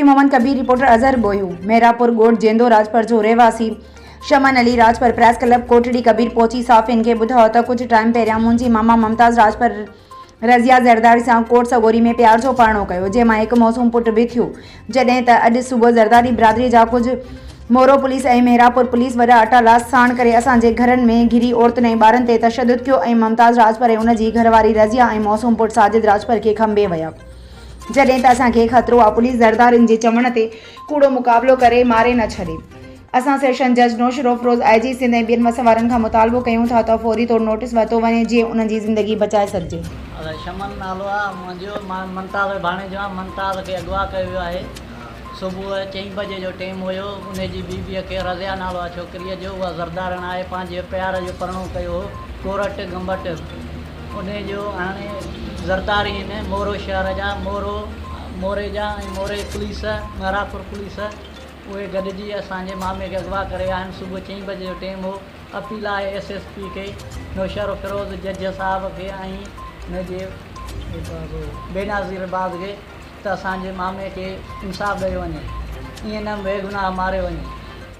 ڪوٽڙي محمد ڪبير، reporter Azhar Bohio, Mehrabpur ڳوٺ جيندو راڄپر جو رهواسي شمن علي راڄپر پريس ڪلب ڪوٽڙي ڪبير پهچي صحافين کي ٻڌايو ته ڪجهه ٽائيم پهريان منهنجي ماما ممتاز راڄپر رضيه زرداري سان ڪوٽ سڳوري ۾ پيار جو پرڻو ڪيو جنهن مان هڪ معصوم پٽ به ٿيو جڏهن ته اڄ صبح زرداري برادري جا ڪجهه مورو پوليس ۽ محرابپور پوليس وڏا اٽالا ساڻ ڪري اسان جي گهرن ۾ گهري عورتن ۽ ٻارن تي تشدد ڪيو ۽ ممتاز راڄپر ۽ ان جي گهرواري رضيه ۽ معصوم پٽ ساجد راڄپر کي کنڀي ويا. جڏهن ته اسان کي خطرو آ پوليس زردارين جي چوڻ تي ڪوڙو مقابلو ڪري ماري نه ڇڏي. اسان سيشن جج نوشھروفروز، آء جي سنڌ ۽ ٻين وس وارن کان مطالبو ڪيون ٿا ته فوري طور نوٽيس ورتو وڃي جيئن انهن جي زندگي بچائي سگهجي. ادا شمن نالو آ منهنجو مان ممتاز جو ڀاڻيجو آهيان ممتاز کي اغوا ڪيو ويو آهي صبح چئين بجي جو ٽيم هيو انهي جي بي بي کي رضيه نالو آ ڇوڪريء جو اها زردارڻ آهي پنهنجي پيار جو پرڻو ڪيو هو ڪورٽ گمبٽ انهي جو هاڻي زرداري هن مورو شهر جا مورو موري جا ۽ موري پوليس محرابپور پوليس اهي گڏجي اسان جي مامي کي اغوا ڪري آيا آهن صبح چئين بجي جو ٽيم هو اپيل آهي ايس ايس پي کي نوشهروفيروز جج صاحب کي ۽ هن جي بينظير آباد کي ته اسان جي مامي کي انصاف ڏيو وڃي ائين نه بيگناهه ماريو وڃي.